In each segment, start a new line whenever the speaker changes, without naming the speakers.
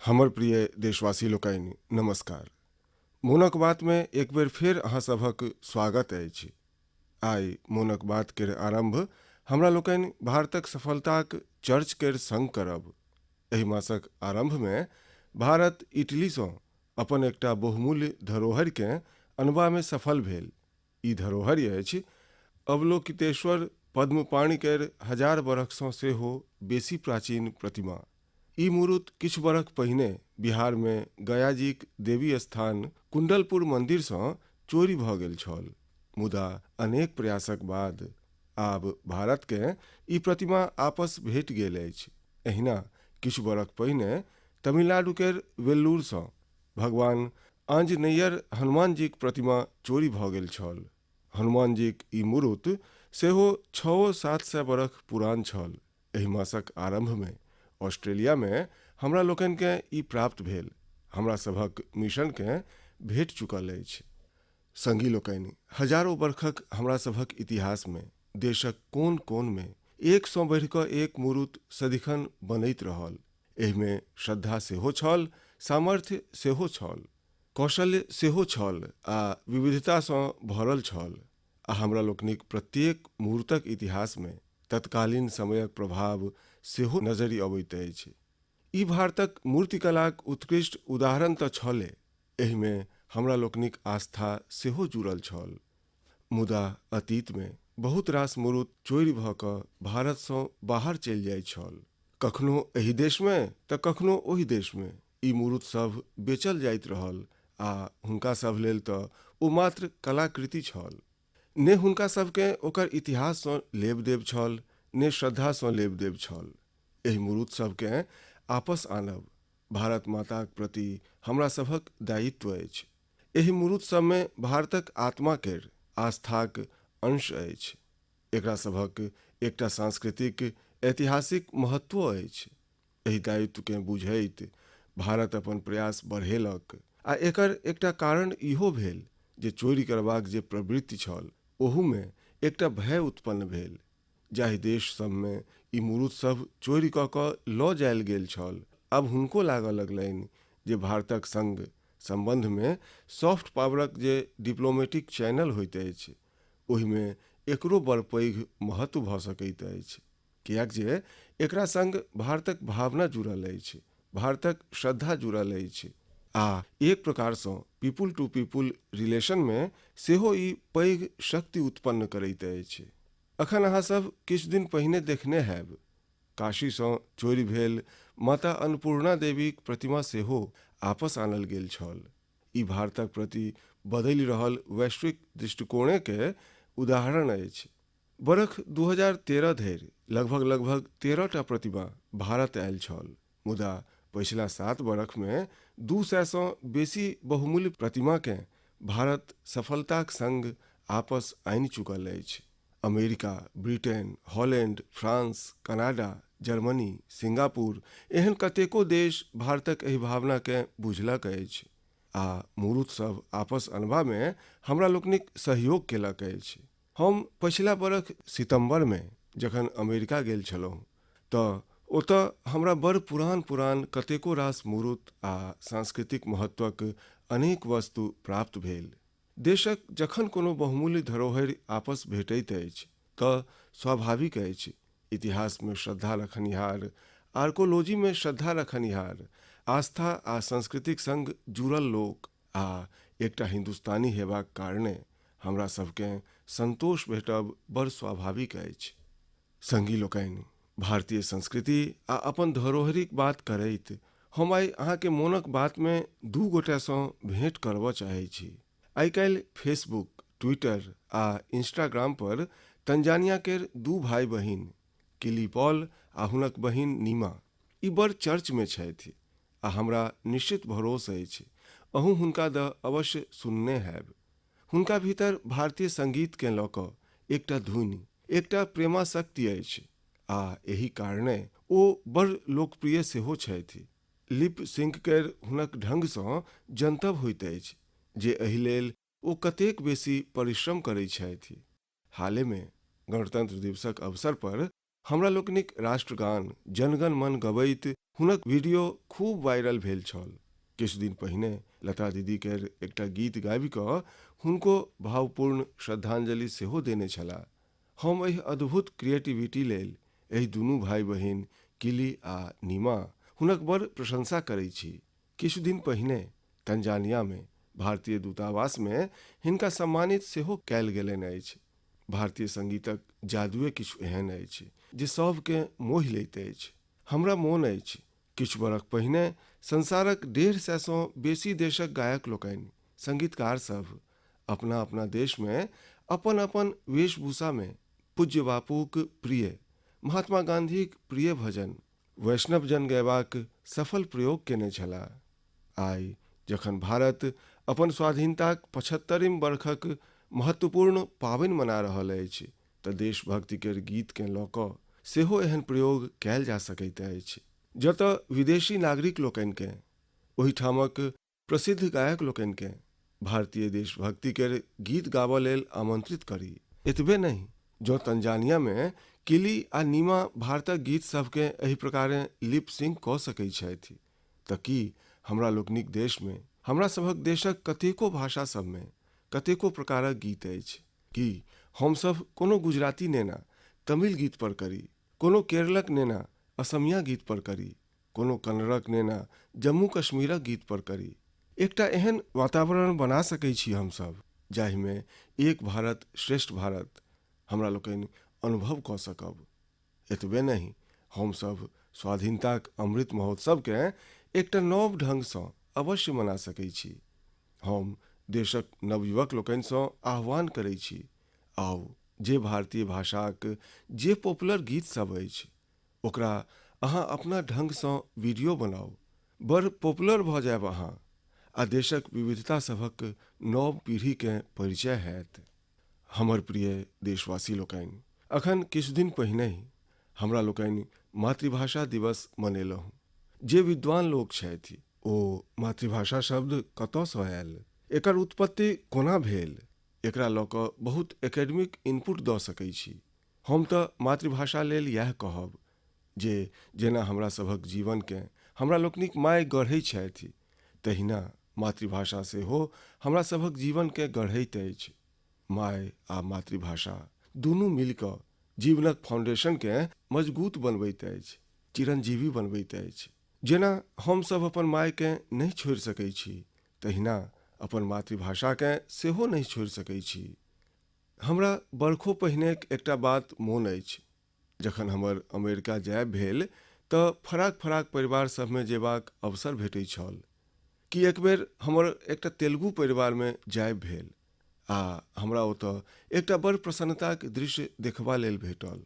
हमर प्रिय देशवासी लोकनि, नमस्कार। मोनक बातमे एक बेर फेर अहाँ सभक स्वागत अछि। आइ मोनक बात केर आरम्भ हमरा लोकनि भारतक सफलताक चर्च केर संग करब। एहि मासक आरम्भमे भारत इटलीसँ अपन एकटा बहुमूल्य धरोहरिकेँ अनबामे सफल भेल। ई धरोहरि अछि अवलोकितेश्वर पद्मपाणि केर हजार बरखसँ सेहो बेसी प्राचीन प्रतिमा। ई मुरुत किछु बरख पहिने बिहारमे गयाजीक देवी स्थान कुण्डलपुर मन्दिरसँ चोरी भऽ गेल छल। मुदा अनेक प्रयासक बाद आब भारतकेँ ई प्रतिमा आपस भेटि गेल अछि। एहिना किछु बरख पहिने तमिलनाडु केर वेल्लूरसँ भगवान आंजनेयर हनुमानजीक प्रतिमा चोरी भऽ गेल छल। हनुमानजीक ई मुरुत सेहो 600-700 बरख पुरान छल। एहि मासक आरम्भमे ऑस्ट्रेलियामे हमरा लोकनिकेँ ई प्राप्त भेल। हमरा सभक मिशनकेँ भेटि चुकल अछि। संगी लोकनि, हजारो बरखक हमरा सभक इतिहासमे देशक कोन-कोनमे एकसँ बढ़ि कऽ एक मुरुत सदिखन बनैत रहल। एहिमे श्रद्धा सेहो छल, सामर्थ्य सेहो छल, कौशल्य सेहो छल आ विविधतासँ भरल छल आ हमरा लोकनिक प्रत्येक मुहूर्तक इतिहासमे तत्कालीन समयक प्रभाव सेहो नजरि अबैत अछि। ई भारतक मूर्तिकलाक उत्कृष्ट उदाहरण तँ छले, एहिमे हमरा लोकनिक आस्था सेहो जुड़ल छल। मुदा अतीतमे बहुत रास मुरुत चोरि भऽ कऽ भारतसँ बाहर चलि जाइत छल। कखनो एहि देशमे तँ कखनो ओहि देशमे ई मुरुत सभ बेचल जाइत रहल आ हुनका सभ लेल तँ ओ मात्र कलाकृति छल। ने हुनका सभकेँ ओकर इतिहाससँ लेब-देब छल, ने श्रद्धासँ लेब-देब छल। एहि मुरुत सभकेँ आपस आनब भारत माताक प्रति हमरा सभक दायित्व अछि। एहि मुरुत सभमे भारतक आत्मा केर आस्थाक अंश अछि। एकरा सभक एकटा सांस्कृतिक, ऐतिहासिक महत्वो अछि। एहि दायित्वकेँ बुझैत भारत अपन प्रयास बढ़ेलक आ एकर एकटा कारण इहो भेल जे चोरि करबाक जे प्रवृत्ति छल ओहूमे एकटा भय उत्पन्न भेल। जाहि देश सभमे ई मुरुत सभ चोरि कऽ कऽ लऽ जायल गेल छल, आब हुनको लागऽ लगलनि जे भारतक संग सम्बन्धमे सॉफ्ट पावरक जे डिप्लोमेटिक चैनल होइत अछि, ओहिमे एकरो बड़ पैघ महत्व भऽ सकैत अछि। किएक जे एकरा संग भारतक भावना जुड़ल अछि, भारतक श्रद्धा जुड़ल अछि आ एक प्रकारसँ पीपुल टू पीपुल रिलेशनमे सेहो ई पैघ शक्ति उत्पन्न करैत अछि। अखन अहाँ सभ किछु दिन पहिने देखने हैब, काशीसँ चोरि भेल माता अन्नपूर्णा देवीक प्रतिमा सेहो आपस आनल गेल छल। ई भारतक प्रति बदलि रहल वैश्विक दृष्टिकोणेके उदाहरण अछि। बरख 2013 धरि लगभग-लगभग 13 टा प्रतिमा भारत आयल छल, मुदा पछिला 7 बरखमे 200सँ बेसी बहुमूल्य प्रतिमाकेँ भारत सफलताक संग आपस आनि चुकल अछि। America, Britain, Holland, France, Canada, Germany, Singapore एहन कतेको देश भारतक एहि भावनाकेँ बुझलक अछि आ मुरुत सभ आपस अनबामे हमरा लोकनिक सहयोग केलक अछि। हम पछिला बरख सितम्बरमे जखन अमेरिका गेल छलहुँ तँ ओतय हमरा बड़ पुरान-पुरान कतेको रास मुरुत आ सांस्कृतिक महत्वक अनेक वस्तु प्राप्त भेल। देशक जखन कोनो बहुमूल्य धरोहरि आपस भेटैत अछि तँ स्वाभाविक अछि इतिहासमे श्रद्धा रखनिहार, आर्कोलॉजीमे श्रद्धा रखनिहार, आस्था आ संस्कृतिक संग जुड़ल लोक आ एकटा हिन्दुस्तानी हेबाक कारणे हमरा सभकेँ संतोष भेटब बड़ स्वाभाविक अछि। संगी लोकनि, भारतीय संस्कृति आ अपन धरोहरिक बात करैत हम आइ अहाँके मोनक बातमे दू गोटेसँ भेंट करबऽ चाहैत छी। आइ-काल्हि फेसबुक, ट्विटर आ इंस्टाग्राम पर तंजानिया केर दू भाइ-बहिन किली पॉल आ हुनक बहिन नीमा ई बड़ चर्चमे छथि आ हमरा निश्चित भरोस अछि अहूँ हुनका दऽ अवश्य सुनने हैब। हुनका भीतर भारतीय संगीतकेँ लऽ कऽ एकटा धुनि, एकटा प्रेमासक्ति अछि आ एही कारणे ओ बड़ लोकप्रिय सेहो छथि। लिप सिंक केर हुनक ढंगसँ जनतब होइत अछि जे एहि लेल ओ कतेक बेसी परिश्रम करैत छथि। हालेमे गणतंत्र दिवसक अवसर पर हमरा लोकनिक राष्ट्रगान जनगण मन गबैत हुनक वीडियो खूब वायरल भेल छल। किछु दिन पहिने लता दीदी केर एकटा गीत गाबि कऽ हुनको भावपूर्ण श्रद्धांजलि सेहो देने छलाह। हम एहि अद्भुत क्रिएटिविटी लेल एहि दुनू भाई बहिन किली आ नीमा हुनक बड़ प्रशंसा करै छी। किछु दिन पहिने तंजानिया में भारतीय दूतावास में हिनका सम्मानित सेहो कयल गेलनि अछि। भारतीय संगीतक जादुए किछु एहन अछि जे सभकेँ मोहि लैत अछि। हमरा मोन अछि किछु बरख पहिने संसारक 150 सँ बेसी देशक गायक लोकनि, संगीतकार सभ अपना अपना देशमे अपन अपन वेशभूषामे पूज्य बापूक प्रिय महात्मा गांधीक प्रिय भजन वैष्णव जन गयबाक सफल प्रयोग केने छलाह। आइ जखन भारत अपन स्वाधीनताक 75म बरखक महत्वपूर्ण पाबनि मना रहल अछि तऽ देशभक्ति केर गीतकेँ लऽ कऽ सेहो एहन प्रयोग कयल जा सकैत अछि, जतय विदेशी नागरिक लोकनिकेँ ओहिठामक प्रसिद्ध गायक लोकनिकेँ भारतीय देशभक्ति केर गीत गाबऽ लेल आमंत्रित करी। एतबे नहि, जँ तंजानियामे किली आ नीमा भारतक गीत सभकेँ एहि प्रकारेँ लिप सिंक कऽ सकैत छथि तऽ की हमरा लोकनिक देशमे, हमरा सभक देशक कतेको भाषा सभमे कतेको प्रकारक गीत अछि। की हमसभ कोनो गुजराती नेना तमिल गीत पर करी, कोनो केरलक नेना असमिया गीत पर करी, कोनो कन्नड़क नेना जम्मू कश्मीरक गीत पर करी। एकटा एहन वातावरण बना सकै छी हमसभ जाहिमे एक भारत श्रेष्ठ भारत हमरा लोकनि अनुभव कऽ सकब। एतबे नहि, हमसभ स्वाधीनताक अमृत महोत्सवकेँ एकटा नव ढंगसँ अवश्य मना सकै छी। हम देशक नवयुवक लोकनिसँ आह्वान करै छी, आउ जे भारतीय भाषाक जे पॉपुलर गीत सभ अछि ओकरा अहाँ अपना ढंगसँ वीडियो बनाउ, बड़ पॉपुलर भऽ जायब अहाँ आ देशक विविधता सभक नव पीढ़ीकेँ परिचय हैत। हमर प्रिय देशवासी लोकनि, अखन किछु दिन पहिनहि हमरा लोकनि मातृभाषा दिवस मनेलहुँ। जे विद्वान लोक छथि ओ मातृभाषा शब्द कतयसँ आयल, एकर उत्पत्ति कोना भेल, एकरा लऽ कऽ बहुत एकेडमिक इनपुट दऽ सकै छी। हम तऽ मातृभाषा लेल इएह कहब जे जेना हमरा सभक जीवनकेँ हमरा लोकनिक माय गढ़ै छथि, तहिना मातृभाषा सेहो हमरा सभक जीवनकेँ गढ़ैत अछि। माय आ मातृभाषा दुनू मिलि कऽ जीवनक फाउंडेशनकेँ मजगूत बनबैत अछि, चिरंजीवी बनबैत अछि। जेना हमसभ अपन मायकेँ नहि छोड़ि सकै छी, तहिना अपन मातृभाषाकेँ सेहो नहि छोड़ि सकै छी। हमरा बरखो पहिनेक एकटा बात मोन अछि। जखन हमर अमेरिका जायब भेल तऽ फराक फराक परिवार सभमे जेबाक अवसर भेटैत छल कि एकबेर हमर एकटा तेलुगु परिवारमे जायब भेल आ हमरा ओतऽ एकटा बड़ प्रसन्नताक दृश्य देखबा लेल भेटल।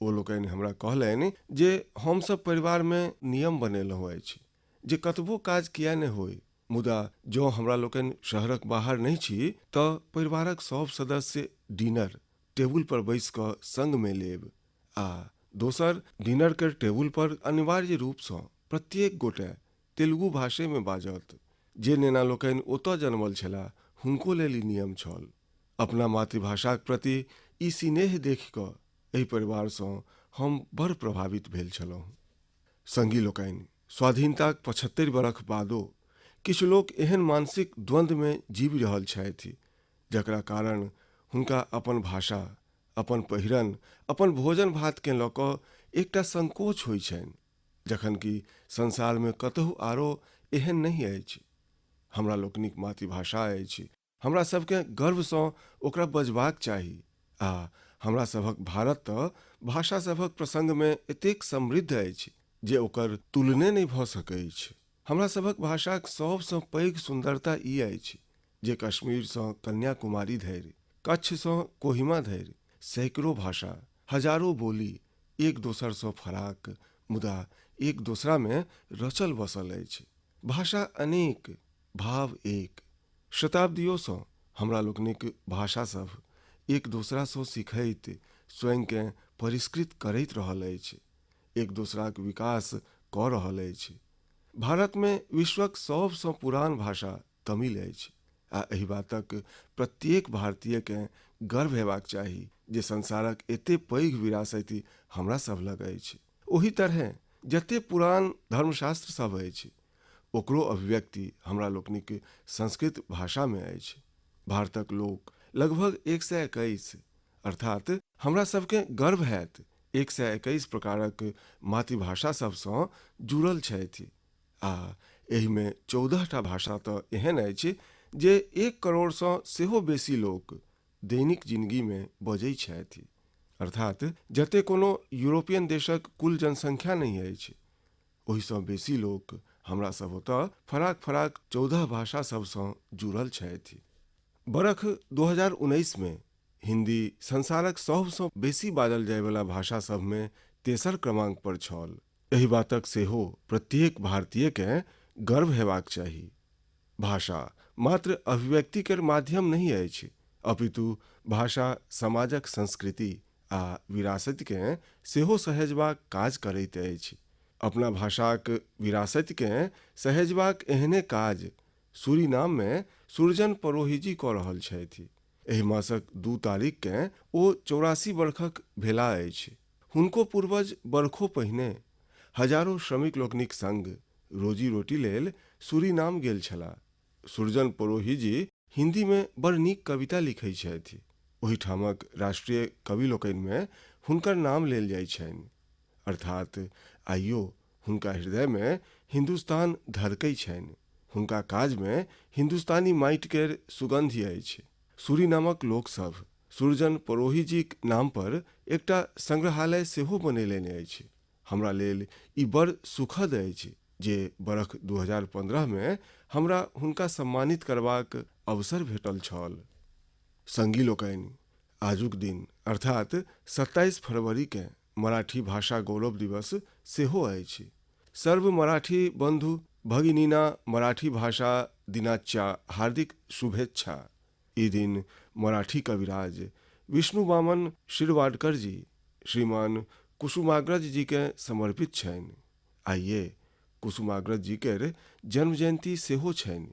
ओ लोकनि हमरा कहलनि जे हमसभ परिवारमे नियम बनेलहुँ अछि जे कतबो काज किए ने होय, मुदा जँ हमरा लोकनि शहरक बाहर नहि छी तऽ परिवारक सभ सदस्य डिनर टेबुल पर बैसि कऽ संगमे लेब आ दोसर डिनर केर टेबुल पर अनिवार्य रूपसँ प्रत्येक गोटे तेलुगु भाषेमे बाजत। जे नेना लोकनि ओतऽ जनमल छलाह हुनको लेल ई नियम छल। अपना मातृभाषाक प्रति ई सिनेह देखि कऽ एहि परिवारसँ हम बड़ प्रभावित भेल छलहुँ। संगी लोकनि, स्वाधीनताक 75 बरख बादो किछु लोक एहन मानसिक द्वन्द्वमे जीबि रहल छथि जकरा कारण हुनका अपन भाषा, अपन पहिरन, अपन भोजन भातकेँ लऽ कऽ एकटा संकोच होइ छनि, जखन कि संसारमे कतहु आरो एहन नहि अछि। हमरा लोकनिक मातृभाषा अछि, हमरा सभकेँ गर्वसँ ओकरा बजबाक चाही आ हमरा सभक भारत तऽ भाषा सभक प्रसंगमे एतेक समृद्ध अछि जे ओकर तुलने नहि भऽ सकैछ। हमरा सभक भाषाक सभसँ पैघ सुन्दरता ई अछि जे कश्मीरसँ कन्याकुमारी धरि, कच्छसँ कोहिमा धरि सैकड़ो भाषा, हजारो बोली एक दोसरसँ फराक मुदा एक दोसरामे रचल बसल अछि। भाषा अनेक, भाव एक। शताब्दियोसँ हमरा लोकनिक भाषा सभ एक दोसरासँ सीखैत स्वयंकेँ परिष्कृत करैत रहल अछि, एक दोसराक विकास कऽ रहल अछि। भारतमे विश्वक सभसँ पुरान भाषा तमिल अछि आ एहि बातक प्रत्येक भारतीयकेँ गर्व हेबाक चाही जे संसारक एते पैघ विरासति हमरा सभ लग अछि। ओही तरहेँ जते पुरान धर्मशास्त्र सब अछि ओकरो अभिव्यक्ति हमरा लोकनिक संस्कृत भाषामे अछि। भारतक लोक लगभग 121 अर्थात हमरा सबकेँ गर्व हैत 121 प्रकारक मातृभाषा सबसँ जुड़ल छथि आ एहिमे 14 टा भाषा तऽ एहन अछि जे 1 करोड़सँ सेहो बेसी लोक दैनिक जिनगीमे बजै छथि। अर्थात जते कोनो यूरोपियन देशक कुल जनसंख्या नहि अछि ओहिसँ बेसी लोक हमरा सब ओतऽ फराक-फराक 14 भाषा सबसँ जुड़ल छथि। बरख 2019 मे हिन्दी संसारक सभसँ बेसी बाजल जायवला भाषा सभमे तेसर क्रमांक पर छल। एहि बातक सेहो प्रत्येक भारतीयकेँ गर्व हेबाक चाही। भाषा मात्र अभिव्यक्ति केर माध्यम नहि अछि, अपितु भाषा समाजक संस्कृति आ विरासतिकेँ सेहो सहेजबाक काज करैत अछि। अपना भाषाक विरासतिकेँ सहेजबाक एहने काज सूरीनाममे सुरजन परोहीजी कऽ रहल छथि। एहि मासक 2 तारीखकेँ ओ 84 बरखक भेलाह अछि। हुनको पूर्वज बरखो पहिने हजारो श्रमिक लोकनिक संग रोजी-रोटी लेल सूरीनाम गेल छलाह। सुरजन परोहीजी हिन्दीमे बड़ नीक कविता लिखै छथि। ओहिठामक राष्ट्रीय कवि लोकनिमे हुनकर नाम लेल जाइ छनि। अर्थात आइयो हुनका हृदयमे हिन्दुस्तान धड़कै छनि। हुनका काजमे हिन्दुस्तानी माटि केर सुगन्धि अछि। सूरीनामक लोक सभ सुरजन परोहीजीक नाम पर एकटा संग्रहालय सेहो बनेलनि अछि। हमरा लेल ई बड़ सुखद अछि जे बरख 2015 मे हमरा हुनका सम्मानित करबाक अवसर भेटल छल। संगी लोकनि, आजुक दिन अर्थात 27 फरवरीकेँ मराठी भाषा गौरव दिवस सेहो अछि। सर्व मराठी बंधु भगिनीना मराठी भाषा दिनाच्या हार्दिक शुभेच्छा। ई दिन मराठी कविराज विष्णु वामन शिरवाडकर जी, श्रीमान कुसुमाग्रज जीकेँ समर्पित छनि। आइए कुसुमाग्रज जी केर जन्म जयंती सेहो छनि।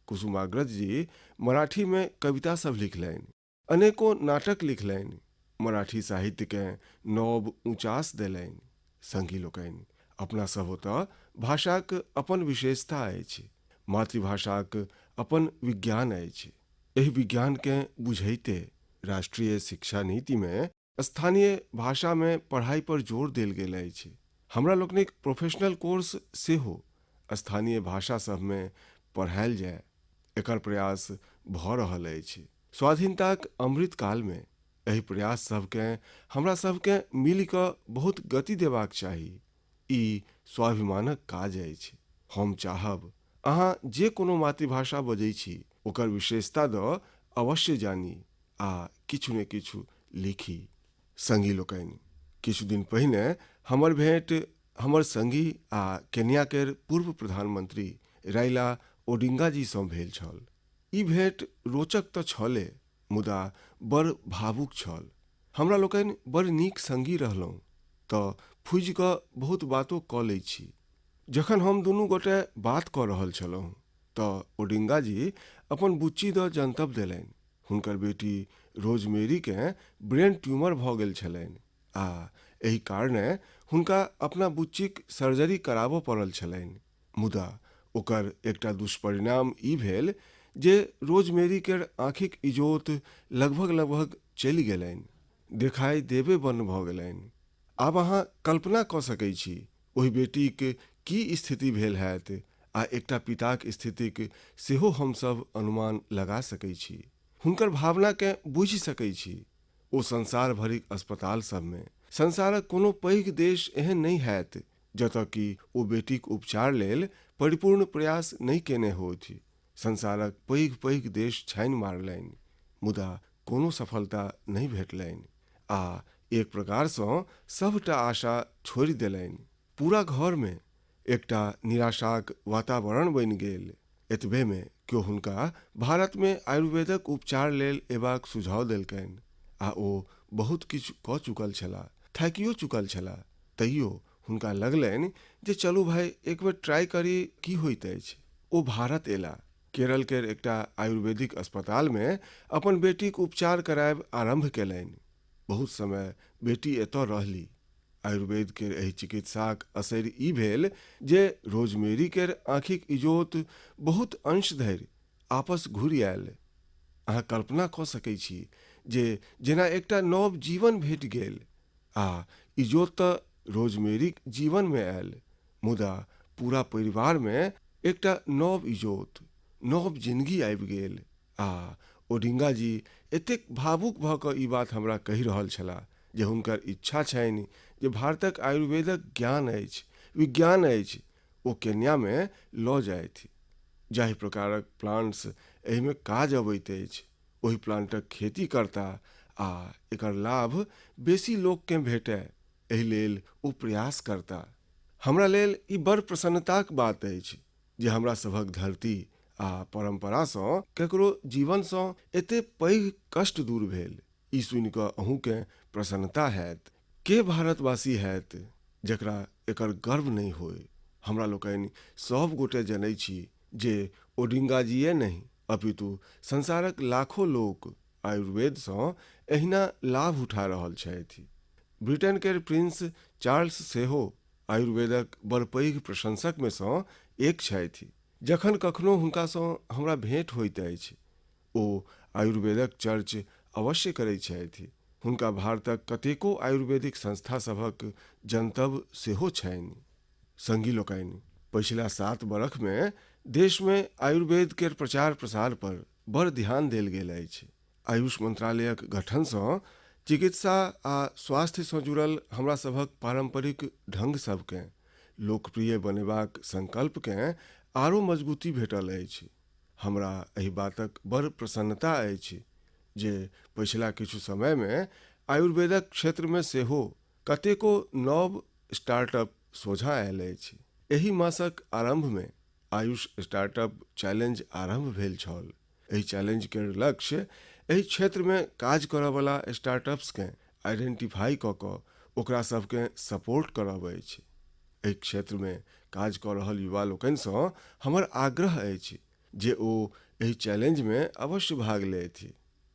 कुसुमाग्रज जी मराठीमे कविता सब लिखलनि, अनेको नाटक लिखलनि, मराठी साहित्यकेँ नव ऊँचास देलनि। संगी लोकनि, अपना सब ओतऽ भाषाक अपन विशेषता अछि, मातृभाषाक अपन विज्ञान अछि। एहि विज्ञानकेँ बुझैते राष्ट्रीय शिक्षा नीतिमे स्थानीय भाषामे पढ़ाइ पर जोर देल गेल अछि। हमरा लोकनिक प्रोफेशनल कोर्स सेहो स्थानीय भाषा सभमे पढ़ायल जाय, एकर प्रयास भऽ रहल अछि। स्वाधीनताक अमृत कालमे एहि प्रयास सभकेँ हमरा सभकेँ मिलि कऽ बहुत गति देबाक चाही। ई स्वाभिमानक काज अछि। हम चाहब अहाँ जे कोनो मातृभाषा बजै छी ओकर विशेषता दऽ अवश्य जानी आ किछु ने किछु लिखी। संगी लोकनि, किछु दिन पहिने हमर भेंट हमर संगी आ केन्या केर पूर्व प्रधानमंत्री रैला ओडिंगा जी सँ भेल छल। ई भेंट रोचक तऽ छले मुदा बड़ भावुक छल। हमरा लोकनि बड़ नीक संगी रहलहुँ तऽ फूजि कऽ बहुत बातो कऽ लैत छी। जखन हम दुनू गोटे बात कऽ रहल छलहुँ तऽ ओडिंगा जी अपन बुच्ची दऽ जनतब देलनि। हुनकर बेटी रोजमेरीकेँ ब्रेन ट्यूमर भऽ गेल छलनि आ एहि कारणे हुनका अपना बुच्चीक सर्जरी कराबऽ पड़ल छलनि। मुदा ओकर एकटा दुष्परिणाम ई भेल जे रोजमेरी केर आँखिक इजोत लगभग-लगभग चलि गेलनि। देखाइ देबे बन्न भऽ गेलनि। आब अहाँ कल्पना कऽ सकै छी ओहि बेटीक की स्थिति भेल हैत आ एकटा पिताक स्थितिक सेहो हम सभ अनुमान लगा सकै छी। हुनकर भावनाकेँ बूझि सकै छी। ओ संसार भरिक अस्पताल सभमे, संसारक कोनो पैघ देश एहन नहि हैत जतऽ कि ओ बेटीक उपचार लेल परिपूर्ण प्रयास नहि केने होथि। संसारक पैघ-पैघ देश छानि मारलनि, मुदा कोनो सफलता नहि भेटलनि आ एक प्रकारसँ सभटा आशा छोड़ि देलनि। पूरा घरमे एकटा निराशाक वातावरण बनि गेल। एतबेमे क्यो हुनका भारतमे आयुर्वेदक उपचार लेल एबाक सुझाव देलकनि आ ओ बहुत किछु कऽ चुकल छलाह, थाकियो चुकल छलाह, तैयो हुनका लगलनि जे चलू भाइ एक बेर ट्राई करी की होइत अछि। ओ भारत एला। केरल केर एकटा आयुर्वेदिक अस्पतालमे अपन बेटीक उपचार करायब आरम्भ केलनि। बहुत समय बेटी एतऽ रहली। आयुर्वेद केर एहि चिकित्साक असरि ई भेल जे रोजमेरी केर आँखिक इजोत बहुत अंश धरि आपस घुरि आयल। अहाँ कल्पना कऽ सकैत छी जे जेना एकटा नव जीवन भेटि गेल आ इजोत तऽ रोजमेरीक जीवनमे आयल, मुदा पूरा परिवारमे एकटा नव इजोत, नव जिनगी आबि गेल। आ ओडिंगा जी एतेक भावुक भऽ कऽ ई बात हमरा कहि रहल छलाह जे हुनकर इच्छा छनि जे भारतक आयुर्वेदक ज्ञान अछि, विज्ञान अछि, ओ केन्यामे लऽ जाथि। जाहि प्रकारक प्लांट्स एहिमे काज अबैत अछि, ओहि प्लांटक खेती करता आ एकर लाभ बेसी लोककेँ भेटय, एहि लेल ओ प्रयास करता। हमरा लेल ई बड़ प्रसन्नताक बात अछि जे हमरा सभक धरती आ परम्परासँ ककरो जीवनसँ एते पैघ कष्ट दूर भेल। ई सुनि कऽ अहूँकेँ प्रसन्नता हैत। के भारतवासी हैत जकरा एकर गर्व नहि होय? हमरा लोकनि सभ गोटे जनै छी जे ओडिंगाजीए नहि, अपितु संसारक लाखो लोक आयुर्वेदसँ एहिना लाभ उठा रहल छथि। ब्रिटेन केर प्रिंस चार्ल्स सेहो आयुर्वेदक बड़ पैघ प्रशंसकमे सँ एक छथि। जखन कखनो हुनकासँ हमरा भेंट होइत अछि, ओ आयुर्वेदक चर्च अवश्य करैत छथि। हुनका भारतक कतेको आयुर्वेदिक संस्था सभक जनतब सेहो छनि। संगी लोकनि, पछिला 7 बरखमे देशमे आयुर्वेद केर प्रचार प्रसार पर बड़ ध्यान देल गेल अछि। आयुष मंत्रालयक गठनसँ चिकित्सा आ स्वास्थ्यसँ जुड़ल हमरा सभक पारम्परिक ढंग सभकेँ लोकप्रिय बनेबाक संकल्पकेँ आरो मजगूती भेटल अछि। हमरा एहि बातक बड़ प्रसन्नता अछि जे पछिला किछु समयमे आयुर्वेदक क्षेत्रमे सेहो कतेको नव स्टार्टअप सोझाँ आयल अछि। एहि मासक आरम्भमे आयुष स्टार्टअप चैलेंज आरम्भ भेल छल। एहि चैलेंज केर लक्ष्य एहि क्षेत्रमे काज करयवला स्टार्टअप्सकेँ आइडेंटिफाई कऽ कऽ ओकरा सभकेँ सपोर्ट करब अछि। एहि क्षेत्रमे काज कऽ रहल युवा लोकनिसँ हमर आग्रह अछि जे ओ एहि चैलेंजमे अवश्य भाग लेथि।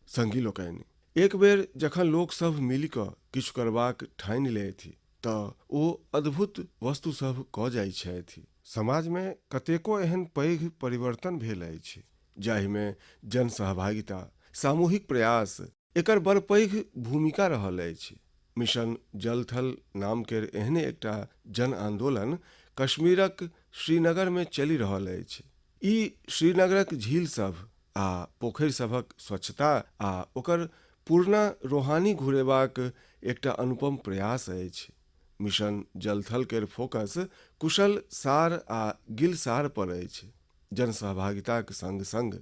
संगी लोकनि, एक बेर जखन लोक सभ मिलि कऽ किछु करबाक ठानि लेथि तऽ ओ अद्भुत वस्तु सभ कऽ जाइत छथि। समाजमे कतेको एहन पैघ परिवर्तन भेल अछि जाहिमे जन सहभागिता, सामूहिक प्रयास एकर बड़ पैघ भूमिका रहल अछि। मिशन जल थल नाम केर एहने एकटा जन आंदोलन कश्मीरक श्रीनगरमे चलि रहल अछि। ई श्रीनगरक झील सभ आ पोखरि सभक स्वच्छता आ ओकर पुरना रोहानी घुरेबाक एकटा अनुपम प्रयास अछि। मिशन जल थल केर फोकस कुशल सार आ गिलसार पर अछि। जनसहभागिताक संग-संग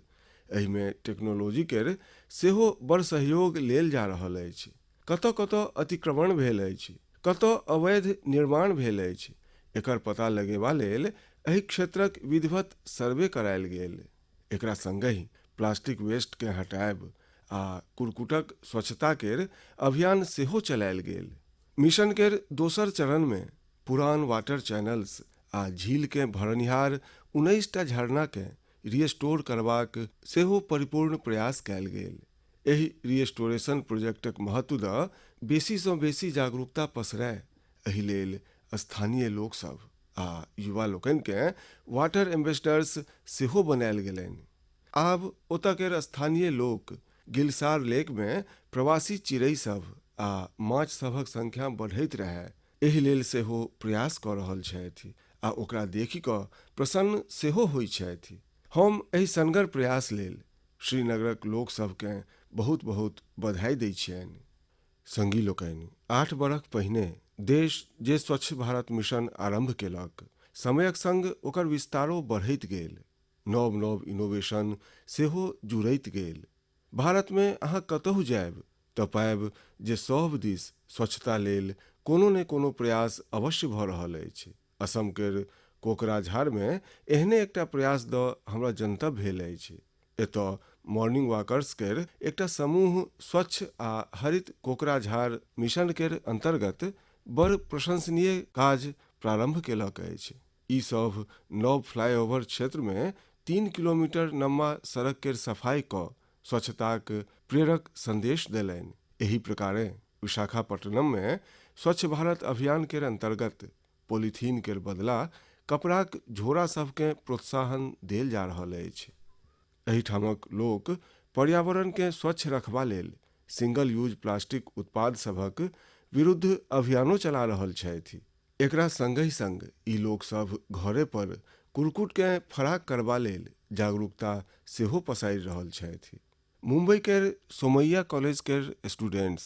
एहिमे टेक्नोलॉजी केर सेहो बड़ सहयोग लेल जा रहल अछि। कतऽ-कतऽ अतिक्रमण भेल अछि, कतऽ अवैध निर्माण भेल अछि, एकर पता लगेबा लेल एहि क्षेत्रक विधिवत सर्वे करायल गेल। एकरा संगहि प्लास्टिक वेस्ट कें हटायब आ कुरकुटक स्वच्छता केर अभियान सेहो चलायल गेल। मिशन केर दोसर चरण मे पुरान वाटर चैनल्स आ झील कें भरनिहार 19 टा झरना कें रिस्टोर करबाक सेहो परिपूर्ण प्रयास कयल गेल। एहि रिस्टोरेशन प्रोजेक्टक महत्व दऽ बेसी सँ बेसी जागरूकता पसरय, एहि लेल स्थानीय लोक सभ आ युवा लोकनि कें वाटर एम्बेसडर्स सेहो बनायल गेलनि। आब ओतय केर स्थानीय लोक गिलसार लेक मे प्रवासी चिड़ै सभ आ माछ सभक संख्या बढ़ैत रहय, एहि लेल सेहो प्रयास कऽ रहल छथि आ ओकरा देखि कऽ प्रसन्न सेहो होइत छथि। हम एहि सनगर प्रयास लेल श्रीनगरक लोक सभकेँ बहुत-बहुत बधाई दैत छियनि। संगी लोकनि, 8 बरख पहिने देश जे स्वच्छ भारत मिशन आरम्भ केलक, समयक संग ओकर विस्तारो बढ़ैत गेल। नव-नव इनोवेशन सेहो जुड़ैत गेल। भारतमे अहाँ कतहु जायब तऽ पायब जे सभ दिस स्वच्छता लेल कोनो ने कोनो प्रयास अवश्य भऽ रहल अछि। असम केर कोकराझारमे एहने एकटा प्रयास दऽ हमरा जनतब भेल अछि। एतय मॉर्निंग वॉकर्स केर एकटा समूह स्वच्छ आ हरित कोकराझार मिशन केर अंतर्गत बड़ प्रशंसनीय काज प्रारंभ केलक अछि। ई सभ नव फ्लाईओवर क्षेत्रमे 3 किलोमीटर नम्मा सड़क केर सफाई कऽ स्वच्छताक प्रेरक संदेश देलनि। एहि प्रकारें विशाखापट्टनममे स्वच्छ भारत अभियान केर अंतर्गत पॉलीथीन केर बदला कपड़ाक झोरा सभकेँ प्रोत्साहन देल जा रहल अछि। एहिठामक लोक पर्यावरणकेँ स्वच्छ रखबा लेल सिंगल यूज प्लास्टिक उत्पाद सभक विरुद्ध अभियानो चला रहल छथि। एकरा संगहि संग ई लोक सभ घरे पर कुरकुटकेँ फराक करबा लेल जागरूकता सेहो पसारि रहल छथि। मुंबई केर सोमैया कॉलेज केर स्टूडेंट्स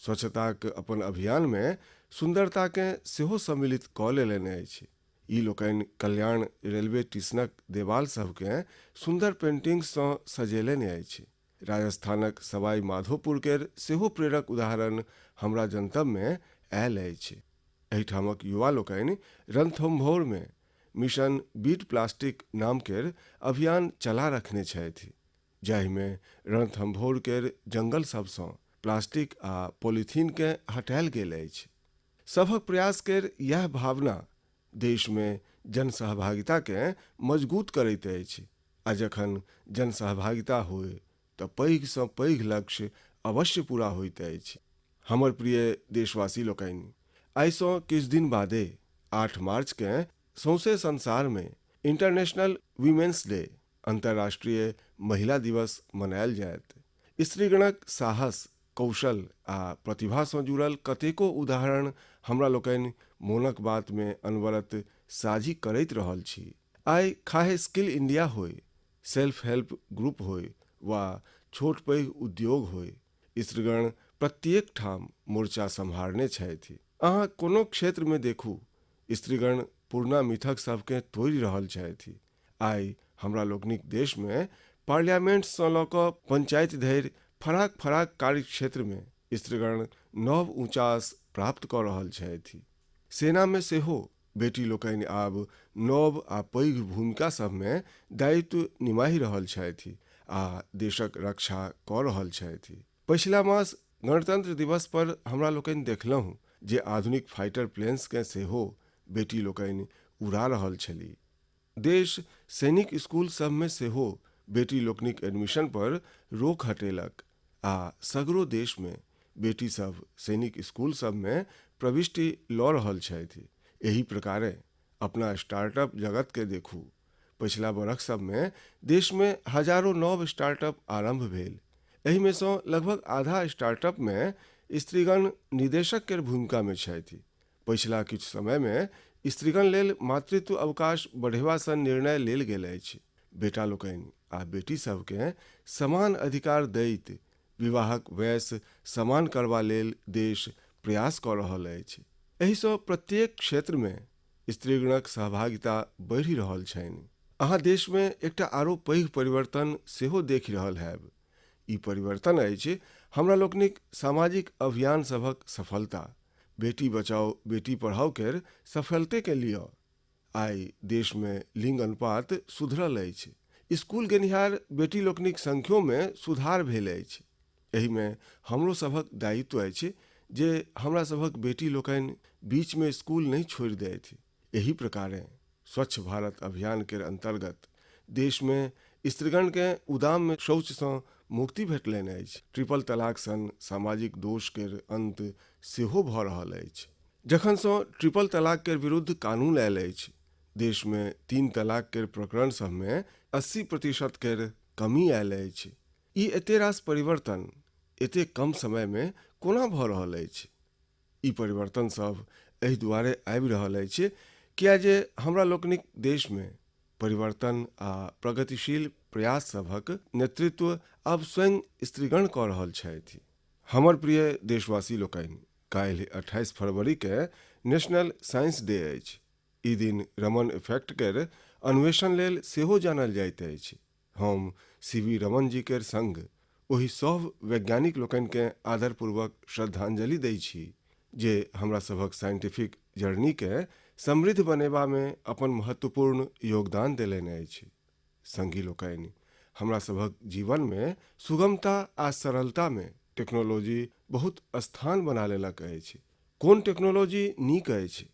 स्वच्छताक अपन अभियानमे सुन्दरताकेँ सेहो सम्मिलित कऽ लेलनि अछि। ई लोकनि कल्याण रेलवे टीसनक देवाल सभकेँ सुन्दर पेंटिंग्ससँ सजेलनि अछि। राजस्थानक सवाई माधोपुर केर सेहो प्रेरक उदाहरण हमरा जनतबमे आयल अछि। एहिठामक युवा लोकनि रणथंभौरमे मिशन बीट प्लास्टिक नाम केर अभियान चला रखने छथि, जाहिमे रणथंभौर केर जंगल सभसँ प्लास्टिक आ पॉलीथीनकेँ हटायल गेल अछि। सभक प्रयास केर इएह भावना देशमे जनसहभागिताकेँ मजगूत करैत अछि आ जखन जनसहभागिता होय तऽ पैघसँ पैघ लक्ष्य अवश्य पूरा होइत अछि। हमर प्रिय देशवासी लोकनि, आइसँ किछु दिन बादे 8 मार्चकेँ सौंसे संसारमे इंटरनेशनल वीमेन्स डे, अंतर्राष्ट्रीय महिला दिवस मनायल जायत। स्त्रीगणक साहस, कौशल आ प्रतिभासँ जुड़ल कतेको उदाहरण हमरा लोकनि मोनक बातमे अनवरत साझी करैत रहल छी। आइ खाहे स्किल इंडिया होय, सेल्फ हेल्प ग्रुप होय वा छोट पैघ उद्योग होय, स्त्रीगण प्रत्येक ठाम मोर्चा सम्हारने छथि। अहाँ कोनो क्षेत्रमे देखू, स्त्रीगण पुरना मिथक सभकेँ तोड़ि रहल छथि। आइ हमरा लोकनिक देशमे पार्लियामेंटसँ लऽ कऽ पंचायत धरि फराक फराक कार्य क्षेत्रमे स्त्रीगण नव ऊँचास प्राप्त कऽ रहल छथि। सेनामे सेहो बेटी लोकनि आब नव आ पैघ भूमिका सभमे दायित्व निमाहि रहल छथि आ देशक रक्षा कऽ रहल छथि। पछिला मास गणतंत्र दिवस पर हमरा लोकनि देखलहुँ जे आधुनिक फाइटर प्लेन्सकेँ सेहो बेटी लोकनि उड़ा रहल छलीह। देश सैनिक स्कूल सभमे सेहो बेटी लोकनिक एडमिशन पर रोक हटेलक आ सगरो देशमे बेटी सभ सैनिक स्कूल सभमे प्रविष्टि लऽ रहल छथि। एहि प्रकारेँ अपना स्टार्टअप जगतकेँ देखू। पछिला बरख सभमे देशमे हजारो नव स्टार्टअप आरंभ भेल। एहिमे सँ लगभग आधा स्टार्टअपमे स्त्रीगण निदेशक केर भूमिकामे छथि। पछिला किछु समयमे स्त्रीगण लेल मातृत्व अवकाश बढ़ेबा सन निर्णय लेल गेल अछि। बेटा लोकनि आ बेटी सभकेँ समान अधिकार दैत विवाहक वयस समान करबा लेल देश प्रयास कऽ रहल अछि। एहिसँ प्रत्येक क्षेत्रमे स्त्रीगणक सहभागिता बढ़ि रहल छनि। अहाँ देशमे एकटा आरो पैघ परिवर्तन सेहो देखि रहल हैब। ई परिवर्तन अछि हमरा लोकनिक सामाजिक अभियान सभक सफलता। बेटी बचाओ बेटी पढ़ाओ केर सफलतेकेँ लिअ। आइ देशमे लिंग अनुपात सुधरल अछि। स्कूल गेनिहार बेटी लोकनिक संख्योमे सुधार भेल अछि। एहिमे हमरो सभक दायित्व अछि जे हमरा सभक बेटी लोकनि बीचमे स्कूल नहि छोड़ि देथि। एहि प्रकारेँ स्वच्छ भारत अभियान केर अंतर्गत देशमे स्त्रीगणकेँ उदाममे शौचसँ मुक्ति भेटलनि अछि। ट्रिपल तलाक सन सामाजिक दोष केर अंत सेहो भऽ रहल अछि। जखनसँ ट्रिपल तलाक केर विरुद्ध कानून आयल अछि, देशमे तीन तलाक केर प्रकरण सभमे 80% केर कमी आयल अछि। ई एते रास परिवर्तन एते कम समयमे कोना भऽ रहल अछि? ई परिवर्तन सभ एहि दुआरे आबि रहल अछि किया जे हमरा लोकनिक देशमे परिवर्तन आ प्रगतिशील प्रयास सभक नेतृत्व आब स्वयं स्त्रीगण कऽ रहल छथि। हमर प्रिय देशवासी लोकनि, काल्हि 28 फरवरीकेँ नेशनल साइंस डे अछि। ई दिन रमन इफेक्ट केर अन्वेषण लेल सेहो जानल जाइत अछि। हम सी वी रमन जी केर संग ओहि सभ वैज्ञानिक लोकनिकेँ आदरपूर्वक श्रद्धांजलि दैत छी जे हमरा सभक साइंटिफिक जर्नीकेँ समृद्ध बनेबामे अपन महत्वपूर्ण योगदान देलनि अछि। संगी लोकनि, हमरा सभक जीवनमे सुगमता आ सरलतामे टेक्नोलॉजी बहुत स्थान बना लेलक अछि। कोन टेक्नोलॉजी नीक अछि,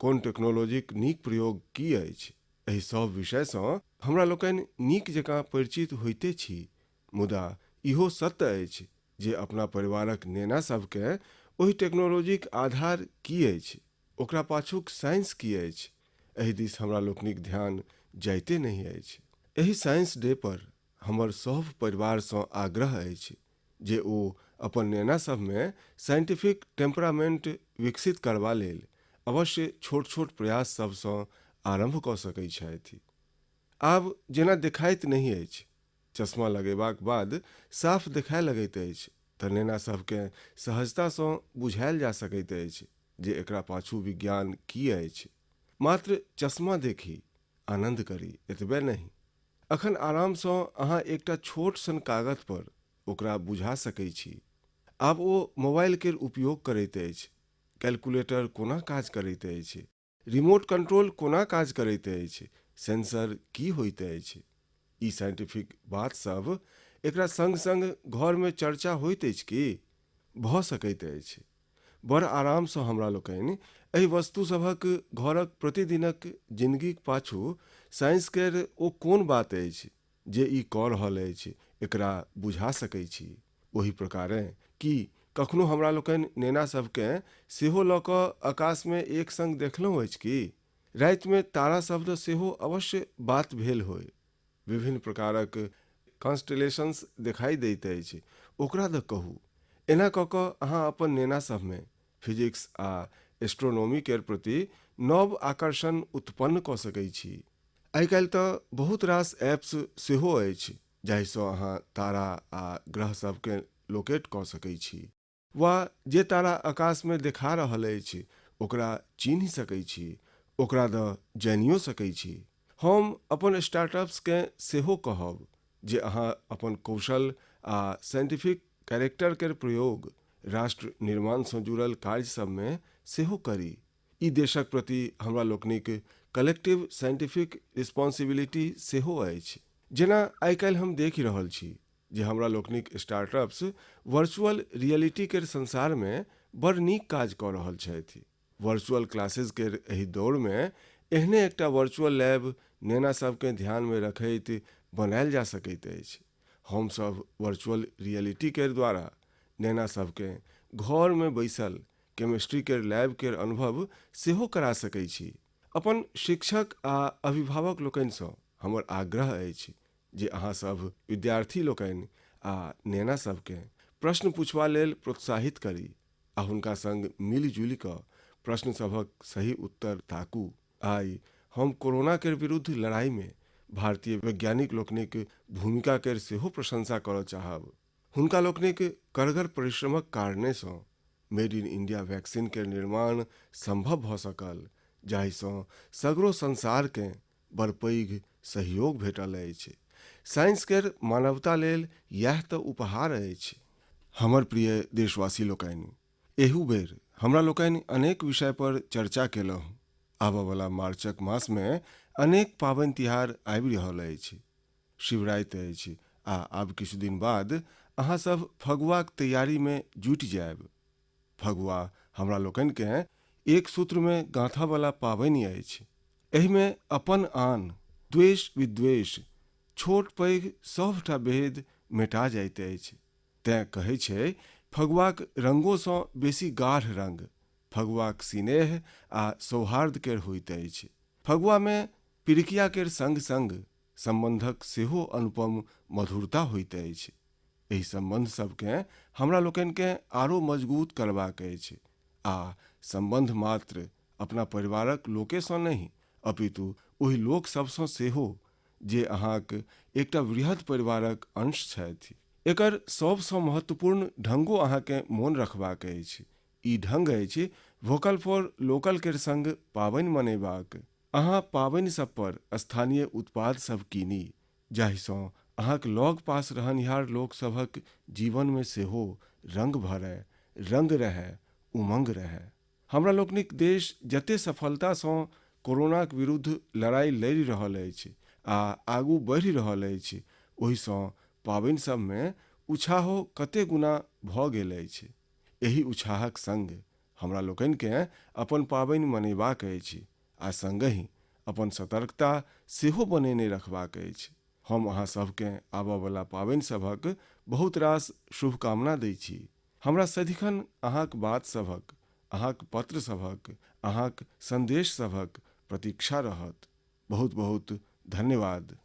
कोन टेक्नोलॉजीक नीक प्रयोग की अछि, एहि सभ विषयसँ हमरा लोकनि नीक जकाँ परिचित होइते छी, मुदा इहो सत्य अछि जे अपना परिवारक नेना सभकेँ ओहि टेक्नोलॉजीक आधार की अछि, ओकरा पाछूक साइंस की अछि, एहि दिस हमरा लोकनिक ध्यान जाइते नहि अछि। एहि साइंस डे पर हमर सभ परिवारसँ आग्रह अछि जे ओ अपन नेना सभमे साइंटिफिक टेम्परामेंट विकसित करबा लेल अवश्य छोट-छोट प्रयास सभसँ आरम्भ कऽ सकैत छथि। आब जेना देखाइत नहि अछि, चश्मा लगेबाक बाद साफ देखाय लगैत अछि तऽ नेना सभकेँ सहजतासँ बुझायल जा सकैत अछि जे एकरा पाछू विज्ञान की अछि। मात्र चश्मा देखी, आनन्द करी, एतबे नहि। अखन आरामसँ अहाँ एकटा छोट सन कागत पर ओकरा बुझा सकैत छी। आब ओ मोबाइल केर उपयोग करैत अछि, कैलकुलेटर कोना काज करैत अछि, रिमोट कंट्रोल कोना काज करैत अछि, सेंसर की होइत अछि। ई साइंटिफिक बात सभ एकरा संग-संग घरमे चर्चा होइत अछि की? भऽ सकैत अछि। बड़ आरामसँ हमरा लोकनि एहि वस्तु सभक घरक प्रतिदिनक जिनगीक पाछू साइंस केर ओ कोन बात अछि जे ई कऽ रहल अछि, एकरा बुझा सकैत छी। ओही प्रकारेँ की कखनो हमरा लोकनि नेना सभकेँ सेहो लऽ कऽ अकासमे एक संग देखलहुँ अछि की? रातिमे तारा सभ दऽ सेहो अवश्य बात भेल होय। विभिन्न प्रकारक कॉन्स्टेलेशंस देखाइ दैत अछि, ओकरा दऽ कहू। एना कऽ कऽ अहाँ अपन नेना सभमे फिजिक्स आ एस्ट्रोनॉमी केर प्रति नव आकर्षण उत्पन्न कऽ सकैत छी। आइ-काल्हि तऽ बहुत रास ऐप्स सेहो अछि जाहिसँ अहाँ तारा आ ग्रह सभकेँ लोकेट कऽ सकैत छी वा जे तारा आकाशमे देखा रहल अछि ओकरा चीन्हि सकैत छी, ओकरा दऽ जानियो सकैत छी। हम अपन स्टार्टअप्सकेँ सेहो कहब जे अहाँ अपन कौशल आ साइंटिफिक कैरेक्टर केर प्रयोग राष्ट्र निर्माणसँ जुड़ल कार्य सभमे सेहो करी। ई देशक प्रति हमरा लोकनिक कलेक्टिव साइंटिफिक रिस्पांसिबिलिटी सेहो अछि। जेना आइ-काल्हि हम देखि रहल छी जे हमरा लोकनिक स्टार्टअप्स वर्चुअल रियलिटी केर संसारमे बड़ नीक काज कऽ रहल छथि। वर्चुअल क्लासेज केर एहि दौरमे एहने एकटा वर्चुअल लैब नेना सभकेँ ध्यानमे रखैत बनायल जा सकैत अछि। हम सभ वर्चुअल रियलिटी केर द्वारा नेना सभकेँ घरमे बैसल केमिस्ट्री केर लैब केर अनुभव सेहो करा सकैत छी। अपन शिक्षक आ अभिभावक लोकनिसँ हमर आग्रह अछि जे अहाँ सभ विद्यार्थी लोकनि आ नेना सभकेँ प्रश्न पुछबा लेल प्रोत्साहित करी आ हुनका संग मिलि-जुलि कऽ प्रश्न सभक सही उत्तर ताकू। आइ हम कोरोना केर विरुद्ध लड़ाईमे भारतीय वैज्ञानिक लोकनिक भूमिका केर सेहो प्रशंसा करय चाहब। हुनका लोकनिक कड़गर परिश्रमक कारणेसँ मेड इन इंडिया वैक्सीन केर निर्माण संभव भऽ सकल, जाहिसँ सगरो संसारकेँ बड़ पैघ सहयोग भेटल अछि। साइंस केर मानवता लेल यैह तऽ उपहार अछि। हमर प्रिय देशवासी लोकनि, एहू बेर हमरा लोकनि अनेक विषय पर चर्चा केलहुँ। आबऽवला मार्चक मासमे अनेक पाबनि-तिहार आबि रहल अछि। शिवराति अछि आ आब किछु दिन बाद अहाँ सभ फगुआक तैयारीमे जुटि जायब। फगुआ हमरा लोकनिकेँ एक सूत्रमे गाँथऽवला पाबनि अछि। एहिमे अपन आन, द्वेष विद्वेष, छोट पैघ सभटा भेद मेटा जाइत अछि। तेँ कहै छै फगुआक रंगोसँ बेसी गाढ़ रंग फगुआक सिनेह आ सौहार्द केर होइत अछि। फगुआमे पिरिकिया केर संग-संग सम्बन्धक सेहो अनुपम मधुरता होइत अछि। एहि सम्बन्ध सभकेँ हमरा लोकनिकेँ आरो मजगूत करबाक अछि आ सम्बन्ध मात्र अपना परिवारक लोकेसँ नहि अपितु ओहि लोक सभसँ सेहो जे अहाँक एकटा वृहद परिवारक अंश छथि। एकर सभसँ महत्वपूर्ण ढंगो अहाँकेँ मोन रखबाक अछि। ई ढंग अछि वोकल फॉर लोकल केर संग पाबनि मनयबाक। अहाँ पाबनि सभ पर स्थानीय उत्पाद सभ कीनी जाहिसँ अहाँक लग-पास रहनिहार लोक सभक जीवनमे सेहो रंग भरय, रंग रहय, उमंग रहय। हमरा लोकनिक देश जते सफलतासँ कोरोनाक विरुद्ध लड़ाई लड़ि रहल अछि आ आगू बढ़ि रहल अछि ओहिसँ पाबनि सभमे उछाहो कते गुना भऽ गेल अछि। एहि उछाहक संग हमरा लोकनिकेँ अपन पाबनि मनयबाक अछि आ संगहि अपन सतर्कता सेहो बनेने रखबाक अछि। हम अहाँ सभकेँ आबऽवला पाबनि सभक बहुत रास शुभकामना दै छी। हमरा सदिखन अहाँक बात सभक, अहाँक पत्र सभक, अहाँक संदेश सभक प्रतीक्षा रहत। बहुत बहुत धन्यवाद।